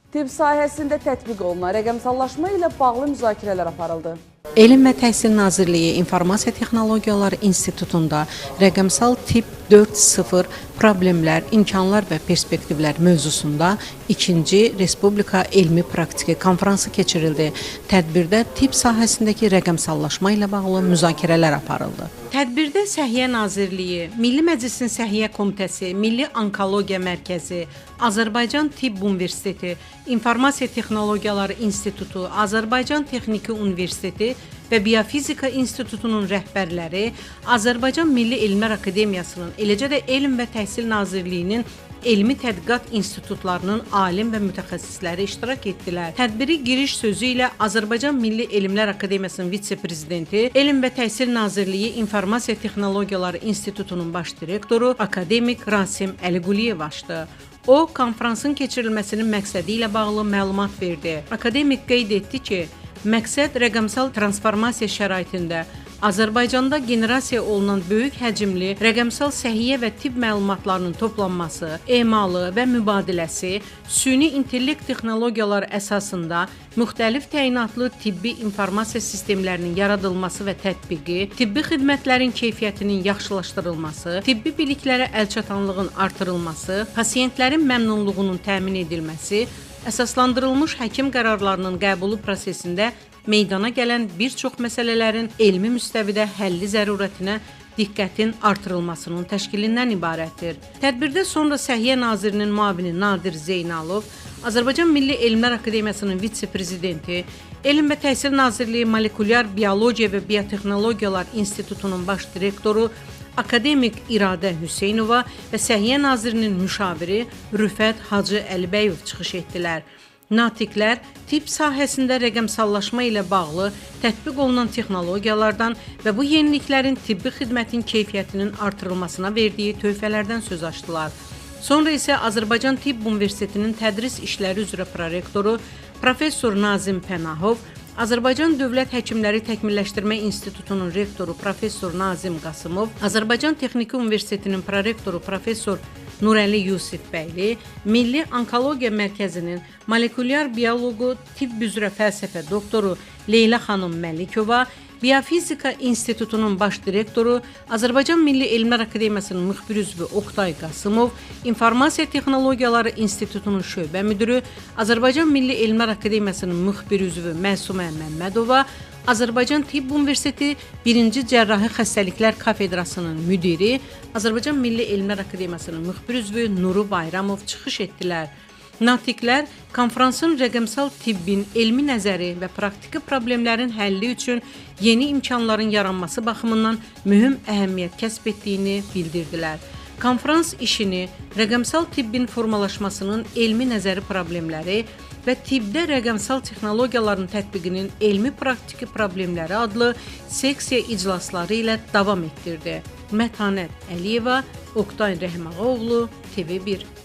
Tibb sahəsində tətbiq olunan rəqəmsallaşma ilə bağlı müzakirələr aparıldı. Elm və Təhsil Nazirliyi İnformasiya Texnologiyaları İnstitutunda rəqəmsal tibb 4.0 problemlər, imkanlar və perspektivlər mövzusunda 2-ci Respublika Elmi Praktiki Konfransı keçirildi. Tədbirdə tibb sahəsindəki rəqəmsallaşma ilə bağlı müzakirələr aparıldı. Tədbirdə Səhiyyə Nazirliyi, Milli Məclisin Səhiyyə Komitəsi, Milli Onkologiya Mərkəzi, Azərbaycan Tibb Universiteti, İnformasiya Texnologiyaları İnstitutu, Azərbaycan Texniki Universiteti və Biofizika İnstitutunun rəhbərləri, Azərbaycan Milli Elmlər Akademiyasının, eləcə də Elm və Təhsil Nazirliyinin elmi tədqiqat institutlarının alim və mütəxəssisləri iştirak etdilər. Tədbiri giriş sözü ilə Azərbaycan Milli Elmlər Akademiyasının vitse-prezidenti, Elm və Təhsil Nazirliyi İnformasiya Texnologiyaları İnstitutunun baş direktoru akademik Rasim Əliquliyev açdı. O, konfransın keçirilməsinin məqsədi ilə bağlı məlumat verdi. Akademik qeyd etdi ki, məqsəd rəqəmsal transformasiya şəraitində Azərbaycanda generasiya olunan böyük həcmli rəqəmsal səhiyyə və tibb məlumatlarının toplanması, emalı və mübadiləsi, süni intellekt texnologiyaları əsasında müxtəlif təyinatlı tibbi informasiya sistemlərinin yaradılması və tətbiqi, tibbi xidmətlərin keyfiyyətinin yaxşılaşdırılması, tibbi biliklərə əlçatanlığın artırılması, pasiyentlərin məmnunluğunun təmin edilməsi, əsaslandırılmış həkim qərarlarının qəbulu prosesində meydana gələn bir çox məsələlərin elmi müstəvidə həlli zərurətinə diqqətin artırılmasının təşkilindən ibarətdir. Tədbirdə sonra Səhiyyə Nazirinin müavini Nadir Zeynalov, Azərbaycan Milli Elmlər Akademiyasının vitse-prezidenti, Elm və Təhsil Nazirliyi Molekulyar Biologiya və Biotexnologiyalar İnstitutunun baş direktoru akademik İradə Hüseynova və Səhiyyə Nazirinin müşaviri Rüfət Hacı Əlibəyov çıxış etdilər. Natiqlər tibb sahəsində rəqəmsallaşma ilə bağlı tətbiq olunan texnologiyalardan və bu yeniliklərin tibbi xidmətin keyfiyyətinin artırılmasına verdiyi töhfələrdən söz açdılar. Sonra isə Azərbaycan Tibb Universitetinin tədris işləri üzrə prorektoru professor Nazim Pənahov, Azərbaycan Dövlət Həkimləri Təkmilləşdirmə İnstitutunun rektoru professor Nazim Qasımov, Azərbaycan Texniki Universitetinin prorektoru professor Nurəli Yusifbəyli, Milli Onkologiya Mərkəzinin molekulyar bioloqu, tibb üzrə fəlsəfə doktoru Leyla xanım Məlikova, Biofizika İnstitutunun baş direktoru, Azərbaycan Milli Elmlər Akademiyasının müxbir üzvü Oqtay Qasımov, İnformasiya Texnologiyaları İnstitutunun şöbə müdürü, Azərbaycan Milli Elmlər Akademiyasının müxbir üzvü Məsumə Məmmədova, Azərbaycan Tibb Universiteti 1-ci Cərrahi Xəstəliklər Kafedrasının müdiri, Azərbaycan Milli Elmlər Akademiyasının müxbir üzvü Nuru Bayramov çıxış etdilər. Natiqlər konfransın rəqəmsal tibbin elmi nəzəri və praktiki problemlərin həlli üçün yeni imkanların yaranması baxımından mühüm əhəmiyyət kəsb etdiyini bildirdilər. Konfrans işini rəqəmsal tibbin formalaşmasının elmi nəzəri problemləri və tibbdə rəqəmsal texnologiyaların tətbiqinin elmi praktiki problemləri adlı seksiya iclasları ilə davam etdirdi. Mətanət Əliyeva, Oqtay Rəhimağaoğlu, TV1.